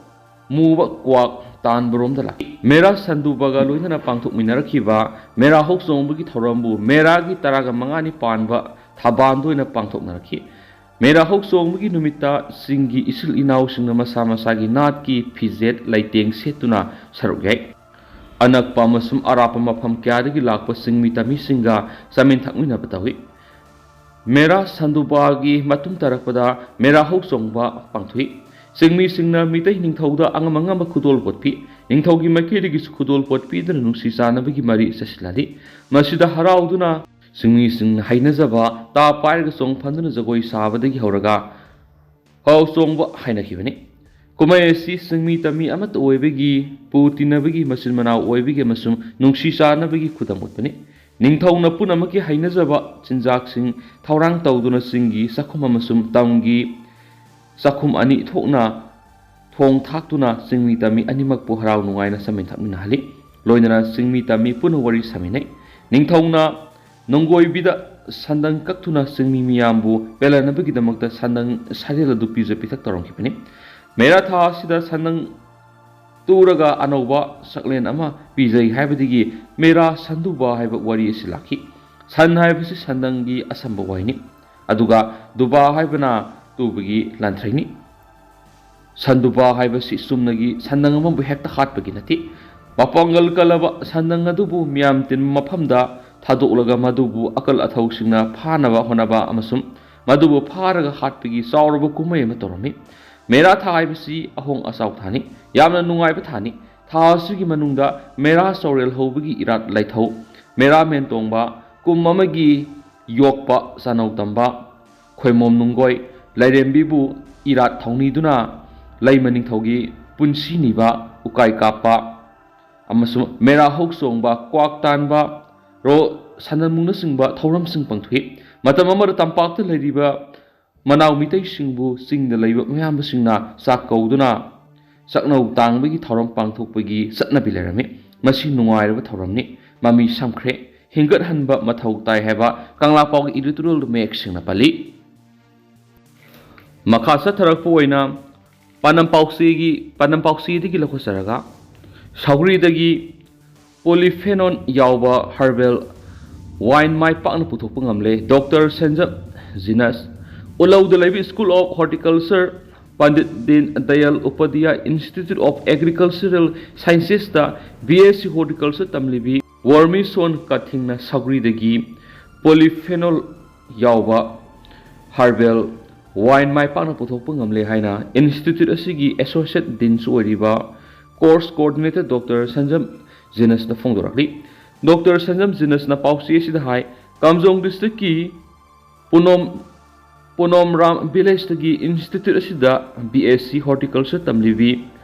ꯃꯨꯕ ꯀ꯭ꯋꯥꯛ ꯇꯥꯟꯕꯔꯣꯝꯗ ꯂꯥꯛꯏ꯫ ꯃꯦꯔꯥ ꯁꯟꯗꯨꯕꯒ ꯂꯣꯏꯅꯅ ꯄꯥꯡꯊꯣꯛꯃꯤꯟꯅꯔꯛꯈꯤꯕ ꯃꯦꯔꯥ ꯍꯧꯆꯣꯡꯕꯒꯤ ꯊꯧꯔꯝꯕꯨ ꯃꯦꯔꯥꯒꯤ ꯇꯔꯥꯒ ꯃꯉꯥꯅꯤ ꯄꯥꯟꯕ ꯊꯥꯕꯥꯟꯗ ꯑꯣꯏꯅ ꯄꯥꯡꯊꯣꯛꯅꯔꯛꯈꯤ꯫ ꯃꯦꯔꯥ ꯍꯧꯆꯣꯡꯕꯒꯤ ꯅꯨꯃꯤꯠꯇ ꯆꯤꯡꯒꯤ ꯏꯆꯤꯜ ꯏꯅꯥꯎꯁꯤꯡꯅ ꯃꯁꯥ ꯃꯁꯥꯒꯤ ꯅꯥꯠꯀꯤ ꯐꯤꯖꯦꯠ ꯂꯩꯇꯦꯡ ꯁꯦꯠꯇꯨꯅ ꯁꯔꯨꯛ ꯌꯥꯏ꯫ ꯑꯅꯛꯄ ꯑꯃꯁꯨꯡ ꯑꯔꯥꯞꯄ ꯃꯐꯝ ꯀꯌꯥꯗꯒꯤ ꯂꯥꯛꯄ ꯆꯤꯡꯃꯤ ꯇꯝꯃꯤꯁꯤꯡꯒ ꯆꯥꯃꯤꯟ ꯊꯛꯃꯤꯟꯅꯕ ꯇꯧꯏ꯫ ꯃꯦꯔꯥ ꯁꯟꯗꯨꯕꯥꯒꯤ ꯃꯇꯨꯡ ꯇꯥꯔꯛꯄꯗ ꯃꯦꯔꯥ ꯍꯧꯆꯣꯡꯕ ꯄꯥꯡꯊꯣꯛꯏ꯫ ꯆꯤꯡꯃꯤꯁꯤꯡꯅ ꯃꯤꯇꯩ ꯅꯤꯡꯊꯧꯗ ꯑꯉꯝ ꯑꯉꯝꯕ ꯈꯨꯗꯣꯜ ꯄꯣꯠ ꯄꯤ꯫ ꯅꯤꯡꯊꯧꯒꯤ ꯃꯥꯏꯀꯩꯗꯒꯤꯁꯨ ꯈꯨꯗꯣꯜ ꯄꯣꯠ ꯄꯤꯗꯨꯅ ꯅꯨꯡꯁꯤ ꯆꯥꯟꯅꯕꯒꯤ ꯃꯔꯤ ꯆꯠꯁꯤꯜꯍꯜꯂꯤ꯫ ꯃꯁꯤꯗ ꯍꯔꯥꯎꯗꯨꯅ ꯆꯤꯡꯃꯤꯁꯤꯡꯅ ꯍꯩꯅꯖꯕ ꯇꯥ ꯄꯥꯏꯔꯒ ꯆꯣꯡ ꯐꯟꯗꯨꯅ ꯖꯒꯣꯏ ꯁꯥꯕꯗꯒꯤ ꯍꯧꯔꯒ ꯍꯥꯎ ꯆꯣꯡꯕ ꯍꯥꯏꯅꯈꯤꯕꯅꯤ꯫ ꯀꯨꯝꯍꯩ ꯑꯁꯤ ꯆꯤꯡꯃꯤ ꯇꯝꯃꯤ ꯑꯃꯠꯇ ꯑꯣꯏꯕꯒꯤ, ꯄꯨ ꯇꯤꯟꯅꯕꯒꯤ, ꯃꯆꯤꯟ ꯃꯅꯥꯎ ꯑꯣꯏꯕꯒꯤ ꯑꯃꯁꯨꯡ ꯅꯨꯡꯁꯤ ꯆꯥꯟꯅꯕꯒꯤ ꯈꯨꯗꯝ ꯎꯠꯄꯅꯤ꯫ ꯅꯤꯡꯊꯧꯅ ꯄꯨꯝꯅꯃꯛꯀꯤ ꯍꯩꯅꯖꯕ ꯆꯤꯟꯖꯥꯛꯁꯤꯡ ꯊꯧꯔꯥꯡ ꯇꯧꯗꯨꯅ ꯆꯤꯡꯒꯤ ꯆꯥꯛꯈꯨꯝ ꯑꯃꯁꯨꯡ ꯇꯝꯒꯤ ꯆꯥꯛꯈꯨꯝ ꯑꯅꯤ ꯊꯣꯛꯅ ꯊꯣꯡ ꯊꯥꯛꯇꯨꯅ ꯆꯤꯡꯃꯤ ꯇꯝꯃꯤ ꯑꯅꯤꯃꯛꯄꯨ ꯍꯔꯥꯎ ꯅꯨꯡꯉꯥꯏꯅ ꯆꯥꯃꯤꯟ ꯊꯛꯃꯤꯟꯅꯍꯜꯂꯤ꯫ ꯂꯣꯏꯅꯅ ꯆꯤꯡꯃꯤ ꯇꯝꯃꯤ ꯄꯨꯟꯅ ꯋꯥꯔꯤ ꯁꯥꯃꯤꯟꯅꯩ꯫ ꯅꯤꯡꯊꯧꯅ ꯅꯣꯡꯒꯣꯏꯕꯤꯗ ꯁꯟꯗꯪ ꯀꯛꯇꯨꯅ ꯆꯤꯡꯃꯤ ꯃꯤꯌꯥꯝꯕꯨ ꯄꯦꯜꯍꯟꯅꯕꯒꯤꯗꯃꯛꯇ ꯁꯟꯗꯪ ꯁꯔꯦꯜ ꯑꯗꯨ ꯄꯤꯖ ꯄꯤꯊꯛ ꯇꯧꯔꯝꯈꯤꯕꯅꯤ꯫ ꯃꯦꯔꯥ ꯊꯥ ꯑꯁꯤꯗ ꯁꯟꯗꯪ ꯇꯨꯔꯒ ꯑꯅꯧꯕ ꯁꯛꯂꯦꯟ ꯑꯃ ꯄꯤꯖꯩ ꯍꯥꯏꯕꯗꯒꯤ ꯃꯦꯔꯥ ꯁꯟꯗꯨꯕꯥ ꯍꯥꯏꯕ ꯋꯥꯔꯤ ꯑꯁꯤ ꯂꯥꯛꯈꯤ꯫ ꯁꯟ ꯍꯥꯏꯕꯁꯤ ꯁꯟꯗꯪꯒꯤ ꯑꯁꯝꯕ ꯋꯥꯍꯩꯅꯤ, ꯑꯗꯨꯒ ꯗꯨꯕꯥ ꯍꯥꯏꯕꯅ ꯇꯨꯕꯒꯤ ꯂꯥꯟꯊ꯭ꯔꯩꯅꯤ꯫ ꯁꯟꯗꯨꯕꯥ ꯍꯥꯏꯕꯁꯤ ꯆꯨꯝꯅꯒꯤ ꯁꯟꯗꯪ ꯑꯃꯕꯨ ꯍꯦꯛꯇ ꯍꯥꯠꯄꯒꯤ ꯅꯠꯇꯦ꯫ ꯃꯄꯥꯡꯒꯜ ꯀꯜꯂꯕ ꯁꯟꯗꯪ ꯑꯗꯨꯕꯨ ꯃꯤꯌꯥꯝ ꯇꯤꯟꯕ ꯃꯐꯝꯗ ꯊꯥꯗꯣꯛꯂꯒ ꯃꯗꯨꯕꯨ ꯑꯀꯜ ꯑꯊꯧꯁꯤꯡꯅ ꯐꯥꯅꯕ ꯍꯣꯠꯅꯕ ꯑꯃꯁꯨꯡ ꯃꯗꯨꯕꯨ ꯐꯥꯔꯒ ꯍꯥꯠꯄꯒꯤ ꯆꯥꯎꯔꯕ ꯀꯨꯝꯍꯩ ꯑꯃ ꯇꯧꯔꯝꯃꯤ꯫ ꯃꯦꯔꯥ ꯊꯥ ꯍꯥꯏꯕꯁꯤ ꯑꯍꯣꯡ ꯑꯆꯥꯎ ꯊꯥꯅꯤ꯫ ꯌꯥꯝꯅ ꯅꯨꯡꯉꯥꯏꯕ ꯊꯥꯅꯤ꯫ ꯊꯥ ꯑꯁꯤꯒꯤ ꯃꯅꯨꯡꯗ ꯃꯦꯔꯥ ꯆꯥꯎꯔꯦꯜ ꯍꯧꯕꯒꯤ ꯏꯔꯥꯠ ꯂꯥꯏꯊꯧ, ꯃꯦꯔꯥ ꯃꯦꯟ ꯇꯣꯡꯕ, ꯀꯨꯝ ꯑꯃꯒꯤ ꯌꯣꯛꯄ ꯆꯥꯅꯧ ꯇꯝꯕ, ꯈꯣꯏꯃꯣꯝ ꯅꯨꯡꯒꯣꯏ, ꯂꯥꯏꯔꯦꯝꯕꯤꯕꯨ ꯏꯔꯥꯠ ꯊꯧꯅꯤꯗꯨꯅ ꯂꯩꯃ ꯅꯤꯡꯊꯧꯒꯤ ꯄꯨꯟꯁꯤ ꯅꯤꯕ, ꯎꯀꯥꯏ ꯀꯥꯞꯄ ꯑꯃꯁꯨꯡ ꯃꯦꯔꯥ ꯍꯧ ꯆꯣꯡꯕ, ꯀ꯭ꯋꯥꯛ ꯇꯥꯟꯕ, ꯔꯣ ꯁꯟꯗꯟ ꯃꯨꯛꯅꯆꯤꯡꯕ ꯊꯧꯔꯝꯁꯤꯡ ꯄꯥꯡꯊꯣꯛꯏ꯫ ꯃꯇꯝ ꯑꯃꯗ ꯇꯝꯄꯥꯛꯇ ꯂꯩꯔꯤꯕ ꯃꯅꯥꯎ ꯃꯤꯇꯩꯁꯤꯡꯕꯨ ꯆꯤꯡꯗ ꯂꯩꯕ ꯃꯌꯥꯝꯕꯁꯤꯡꯅ ꯆꯥꯛ ꯀꯧꯗꯨꯅ ꯆꯥꯛꯅꯧ ꯇꯥꯡꯕꯒꯤ ꯊꯧꯔꯝ ꯄꯥꯡꯊꯣꯛꯄꯒꯤ ꯆꯠꯅꯕꯤ ꯂꯩꯔꯝꯃꯤ꯫ ꯃꯁꯤ ꯅꯨꯡꯉꯥꯏꯔꯕ ꯊꯧꯔꯝꯅꯤ꯫ ꯃꯃꯤ ꯁꯝꯈ꯭ꯔꯦ꯫ ꯍꯤꯡꯒꯠꯍꯟꯕ ꯃꯊꯧ ꯇꯥꯏ ꯍꯥꯏꯕ ꯀꯪꯂꯥ ꯄꯥꯎꯒꯤ editorial ꯃꯌꯦꯛ ꯁꯦꯡꯅ ꯄꯜꯂꯤ꯫ ꯃꯈꯥ ꯆꯠꯊꯔꯛꯄ ꯑꯣꯏꯅ ꯄꯥꯟꯗꯝ ꯄꯥꯎꯆꯦꯒꯤ, ꯄꯥꯟꯗꯝ ꯄꯥꯎꯆꯦꯗꯒꯤ ꯂꯧꯈꯠꯆꯔꯒ ꯁꯧꯒ꯭ꯔꯤꯗꯒꯤ polyphenol ꯌꯥꯎꯕ herbal wine ꯃꯥꯏ ꯄꯥꯛꯅ ꯄꯨꯊꯣꯛꯄ ꯉꯝꯂꯦ꯫ ꯗꯣꯛꯇꯔ ꯁꯦꯟꯖꯝ ꯖꯤꯅꯁ, ꯎꯂꯧꯗ ꯂꯩꯕ School of Horticulture, Pandit din Dayal Upadhyay Institute of Agricultural Sciences ꯇ B S C Horticulture ꯇꯝꯂꯤꯕꯤ ꯋꯣꯔꯃꯤꯁꯣꯟ ꯀꯊꯤꯡꯅ ꯁꯧꯒ꯭ꯔꯤꯗꯒꯤ polyphenol ꯌꯥꯎꯕ herbal wine ꯃꯥꯏ ꯄꯥꯛꯅ ꯄꯨꯊꯣꯛꯄ ꯉꯝꯂꯦ ꯍꯥꯏꯅ institute ꯑꯁꯤꯒꯤ associate dean ꯁꯨ ꯑꯣꯏꯔꯤꯕ course coordinator ꯗꯣꯛꯇꯔ ꯁꯟꯖꯝ ꯖꯤꯅꯁꯅ ꯐꯣꯡꯗꯣꯔꯛꯂꯤ꯫ ꯗꯣꯛꯇꯔ ꯁꯟꯖꯝ ꯖꯤꯅꯁꯅ ꯄꯥꯎꯆꯦ ꯑꯁꯤꯗ ꯍꯥꯏ, ꯀꯥꯝꯖꯣꯡ district ꯀꯤ ꯄꯨꯅꯣꯝ, ꯄꯨꯅꯣꯝꯔꯥꯝ village ꯇꯒꯤ institute ꯑꯁꯤꯗ B S C Horticulture ꯇꯝꯂꯤꯕꯤ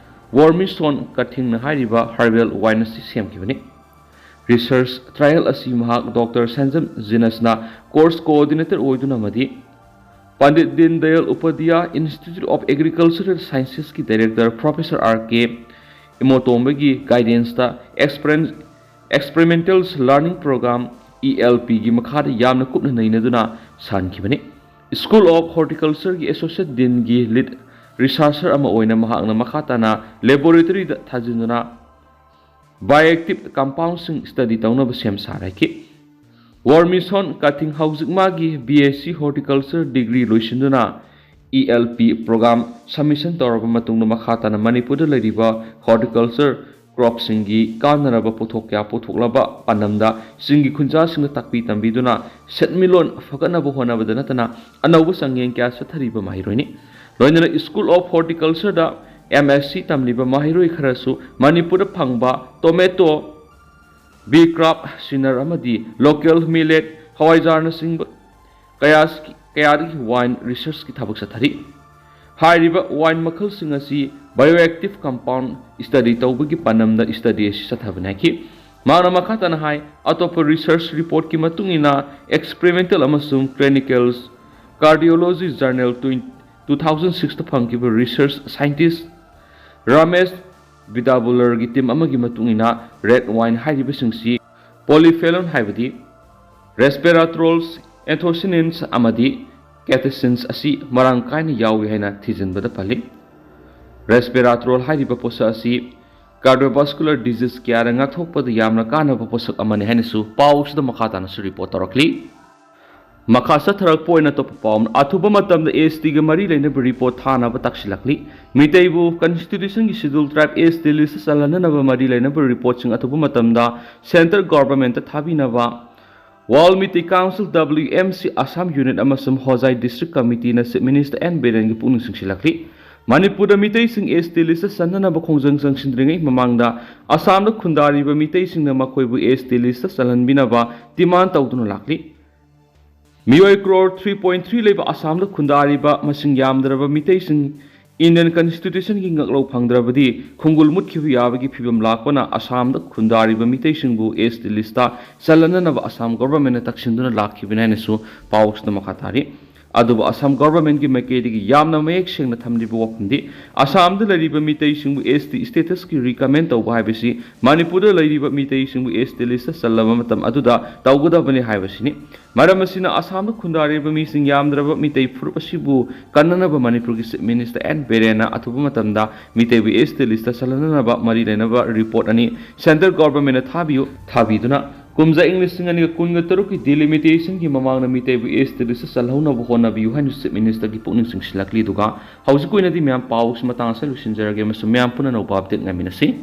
ꯋꯣꯔꯃꯤꯁꯣꯟ ꯀꯊꯤꯡꯅ ꯍꯥꯏꯔꯤꯕ herbal wine ꯑꯁꯤ ꯁꯦꯝꯈꯤꯕꯅꯤ꯫ Research trial ꯑꯁꯤ ꯃꯍꯥꯛ ꯗꯣꯛꯇꯔ ꯁꯟꯖꯝ ꯖꯤꯅꯁꯅ course coordinator ꯑꯣꯏꯗꯨꯅ ꯑꯃꯗꯤ ꯄꯟꯗꯤꯠ ꯗꯤꯟ Dayal Upadhyay Institute of Agricultural Sciences ꯀꯤ director Professor R K ꯏꯃꯣꯇꯣꯝꯕꯒꯤ guidance ꯇ experien-, Experimental Learning Program, E L P ꯒꯤ ꯃꯈꯥꯗ ꯌꯥꯝꯅ ꯀꯨꯞꯅ ꯅꯩꯅꯗꯨꯅ ꯁꯥꯟꯈꯤꯕꯅꯤ꯫ School of Horticulture ꯒꯤ associate dean ꯒꯤ lead researcher ꯑꯃ ꯑꯣꯏꯅ ꯃꯍꯥꯛꯅ ꯃꯈꯥ ꯇꯥꯅ laboratory ꯗ ꯊꯥꯖꯤꯟꯗꯨꯅ bioactive compound ꯁꯤꯡ study ꯇꯧꯅꯕ ꯁꯦꯝ ꯁꯥꯔꯛꯈꯤ꯫ ꯋꯣꯔꯃꯤꯁꯣꯟ ꯀꯊꯤꯡ ꯍꯧꯖꯤꯛ ꯃꯥꯒꯤ B S C Horticulture degree ꯂꯣꯏꯁꯤꯟꯗꯨꯅ E L P program submission ꯇꯧꯔꯕ ꯃꯇꯨꯡꯗ ꯃꯈꯥ ꯇꯥꯅ ꯃꯅꯤꯄꯨꯔꯗ ꯂꯩꯔꯤꯕ horticulture ꯀ꯭ꯔꯣꯞꯁꯤꯡꯒꯤ ꯀꯥꯟꯅꯔꯕ ꯄꯣꯠꯊꯣꯛ ꯀꯌꯥ ꯄꯨꯊꯣꯛꯂꯕ ꯄꯥꯟꯗꯝꯗ ꯆꯤꯡꯒꯤ ꯈꯨꯟꯖꯥꯁꯤꯡꯗ ꯇꯥꯛꯄꯤ ꯇꯝꯕꯤꯗꯨꯅ ꯁꯦꯟꯃꯤꯠꯂꯣꯟ ꯐꯒꯠꯅꯕ ꯍꯣꯠꯅꯕꯗ ꯅꯠꯇꯅ ꯑꯅꯧꯕ ꯆꯥꯡꯌꯦꯡ ꯀꯌꯥ ꯆꯠꯊꯔꯤꯕ ꯃꯍꯩꯔꯣꯏꯅꯤ꯫ ꯂꯣꯏꯅꯅ School of Horticultureꯗ M S C ꯇꯝꯂꯤꯕ ꯃꯍꯩꯔꯣꯏ ꯈꯔꯁꯨ ꯃꯅꯤꯄꯨꯔꯗ ꯐꯪꯕ tomato, bee crab, sinner ꯑꯃꯗꯤ local millet, ꯍꯋꯥꯏꯖꯥꯔꯅꯆꯤꯡꯕ ꯀꯌꯥ, ꯀꯌꯥꯗꯒꯤ wine researchꯀꯤ ꯊꯕꯛ ꯆꯠꯊꯔꯤ꯫ ꯍꯥꯏꯔꯤꯕ wine ꯃꯈꯜꯁꯤꯡ ꯑꯁꯤ bioactive compound study ꯇꯧꯕꯒꯤ ꯄꯥꯟꯗꯝꯗ study ꯑꯁꯤ ꯆꯠꯊꯕꯅꯤ ꯍꯥꯏꯈꯤ꯫ ꯃꯍꯥꯛꯅ ꯃꯈꯥ ꯇꯥꯅ ꯍꯥꯏ, ꯑꯇꯣꯞꯄ research reportꯀꯤ ꯃꯇꯨꯡ ꯏꯟꯅ experimental ꯑꯃꯁꯨꯡ clinicals Cardiology Journal two thousand sixꯇ ꯐꯪꯈꯤꯕ research scientist ꯔꯥꯃꯦꯁ ꯕꯤꯗꯥꯕꯨꯂꯔꯒꯤ team ꯑꯃꯒꯤ ꯃꯇꯨꯡ ꯏꯟꯅ red wine ꯍꯥꯏꯔꯤꯕꯁꯤꯡꯁꯤ polyphenol ꯍꯥꯏꯕꯗꯤ resveratrols, anthocyanins ꯑꯃꯗꯤ catechins ꯑꯁꯤ ꯃꯔꯥꯡ ꯀꯥꯏꯅ ꯌꯥꯎꯏ ꯍꯥꯏꯅ ꯊꯤꯖꯤꯟꯕꯗ ꯐꯜꯂꯤ꯫ Resveratrol ꯍꯥꯏꯔꯤꯕ ꯄꯣꯠꯁꯛ ꯑꯁꯤ cardiovascular disease ꯀꯌꯥꯗ ꯉꯥꯛꯊꯣꯛꯄꯗ ꯌꯥꯝꯅ ꯀꯥꯟꯅꯕ ꯄꯣꯠꯁꯛ ꯑꯃꯅꯤ ꯍꯥꯏꯅꯁꯨ ꯄꯥꯎꯁꯤꯗ ꯃꯈꯥ ꯇꯥꯅꯁꯨ report ꯇꯧꯔꯛꯂꯤ꯫ ꯃꯈꯥ ꯆꯠꯊꯔꯛꯄ ꯑꯣꯏꯅ ꯑꯇꯣꯞꯄ ꯄꯥꯎ ꯑꯃꯅ, ꯑꯊꯨꯕ ꯃꯇꯝꯗ S Tꯒ ꯃꯔꯤ ꯂꯩꯅꯕ report ꯊꯥꯅꯕ ꯇꯥꯛꯁꯤꯜꯂꯛꯂꯤ꯫ ꯃꯤꯇꯩꯕꯨ constitutionꯒꯤ schedule tribe S T listꯇ ꯆꯜꯍꯟꯅꯅꯕ ꯃꯔꯤ ꯂꯩꯅꯕ reportꯁꯤꯡ ꯑꯊꯨꯕ ꯃꯇꯝꯗ centre governmentꯇ ꯊꯥꯕꯤꯅꯕ World Meitei Council W M C Assam Unit ꯑꯃꯁꯨꯡ ꯍꯣꯖꯥꯏ District Committeeꯅ Chief Minister N ꯕꯤꯔꯦꯟꯒꯤ ꯄꯨꯛꯅꯤꯡ ꯆꯤꯡꯁꯤꯜꯂꯛꯂꯤ꯫ ꯃꯅꯤꯄꯨꯔꯗ ꯃꯤꯇꯩꯁꯤꯡ S T listꯇ ꯆꯟꯅꯅꯕ ꯈꯣꯡꯖꯪ ꯆꯪꯁꯤꯟꯗ꯭ꯔꯤꯉꯩ ꯃꯃꯥꯡꯗ ꯑꯁꯥꯝꯗ ꯈꯨꯟꯗꯥꯔꯤꯕ ꯃꯤꯇꯩꯁꯤꯡꯅ ꯃꯈꯣꯏꯕꯨ S T listꯇ ꯆꯜꯍꯟꯕꯤꯅꯕ demand ꯇꯧꯗꯨꯅ ꯂꯥꯛꯂꯤ꯫ ꯃꯤꯑꯣꯏ crore three point three ꯂꯩꯕ ꯑꯁꯥꯝꯗ ꯈꯨꯟꯗꯥꯔꯤꯕ ꯃꯁꯤꯡ ꯌꯥꯝꯗ꯭ꯔꯕ ꯃꯤꯇꯩꯁꯤꯡ Indian Constitutionꯒꯤ ꯉꯛꯂꯧ ꯐꯪꯗ꯭ꯔꯕꯗꯤ ꯈꯣꯡꯒꯨꯜ ꯃꯨꯠꯈꯤꯕ ꯌꯥꯕꯒꯤ ꯐꯤꯕꯝ ꯂꯥꯛꯄꯅ ꯑꯁꯥꯝꯗ ꯈꯨꯟꯗꯥꯔꯤꯕ ꯃꯤꯇꯩꯁꯤꯡꯕꯨ S T listꯇ ꯆꯜꯍꯟꯅꯅꯕ ꯑꯁꯥꯝ governmentꯅ ꯇꯛꯁꯤꯟꯗꯨꯅ ꯂꯥꯛꯈꯤꯕꯅꯤ ꯍꯥꯏꯅꯁꯨ ꯄꯥꯎꯁꯤꯗ ꯃꯈꯥ ꯇꯥꯔꯤ꯫ ꯑꯗꯨꯕꯨ ꯑꯁꯥꯝ governmentꯀꯤ ꯃꯥꯏꯀꯩꯗꯒꯤ ꯌꯥꯝꯅ ꯃꯌꯦꯛ ꯁꯦꯡꯅ ꯊꯝꯂꯤꯕ ꯋꯥꯐꯝꯗꯤ ꯑꯁꯥꯝꯗ ꯂꯩꯔꯤꯕ ꯃꯤꯇꯩꯁꯤꯡꯕꯨ S T statusꯀꯤ recommend ꯇꯧꯕ ꯍꯥꯏꯕꯁꯤ ꯃꯅꯤꯄꯨꯔꯗ ꯂꯩꯔꯤꯕ ꯃꯤꯇꯩꯁꯤꯡꯕꯨ S T listꯇ ꯆꯜꯂꯕ ꯃꯇꯝ ꯑꯗꯨꯗ ꯇꯧꯒꯗꯕꯅꯤ ꯍꯥꯏꯕꯁꯤꯅꯤ꯫ ꯃꯔꯝ ꯑꯁꯤꯅ ꯑꯁꯥꯝꯗ ꯈꯨꯟꯗꯥꯔꯤꯕ ꯃꯤꯁꯤꯡ ꯌꯥꯝꯗ꯭ꯔꯕ ꯃꯤꯇꯩ ꯐꯨꯔꯨꯞ ꯑꯁꯤꯕꯨ ꯀꯟꯅꯅꯕ ꯃꯅꯤꯄꯨꯔꯒꯤ Chief Minister N ꯕꯤꯔꯦꯟꯅ ꯑꯊꯨꯕ ꯃꯇꯝꯗ ꯃꯤꯇꯩꯕꯨ S T listꯇ ꯆꯜꯍꯟꯅꯅꯕ ꯃꯔꯤ ꯂꯩꯅꯕ report ꯑꯅꯤ centre governmentꯅ ꯊꯥꯕꯤꯌꯨ, ꯊꯥꯕꯤꯗꯨꯅ ꯀꯨꯝꯖꯥ ꯏꯪ ꯂꯤꯁꯤꯡ ꯑꯅꯤꯒ ꯀꯨꯟꯒ ꯇꯔꯨꯛꯀꯤ delimitationꯒꯤ ꯃꯃꯥꯡꯗ ꯃꯤꯇꯩꯕꯨ S T listꯇ ꯆꯜꯍꯧꯅꯕ ꯍꯣꯠꯅꯕꯤꯌꯨ ꯍꯥꯏꯅ Chief Ministerꯒꯤ ꯄꯨꯛꯅꯤꯡ ꯆꯤꯡꯁꯤꯜꯂꯛꯂꯤ꯫ ꯑꯗꯨꯒ ꯍꯧꯖꯤꯛꯀꯤ ꯑꯣꯏꯅꯗꯤ ꯃꯌꯥꯝ ꯄꯥꯎꯁꯤ ꯃꯇꯥꯡ ꯑꯁꯤꯗ ꯂꯣꯏꯁꯤꯟꯖꯔꯒꯦ ꯑꯃꯁꯨꯡ ꯃꯌꯥꯝ ꯄꯨꯟꯅ ꯑꯅꯧꯕ update ꯉꯥꯏꯃꯤꯟꯅꯁꯤ꯫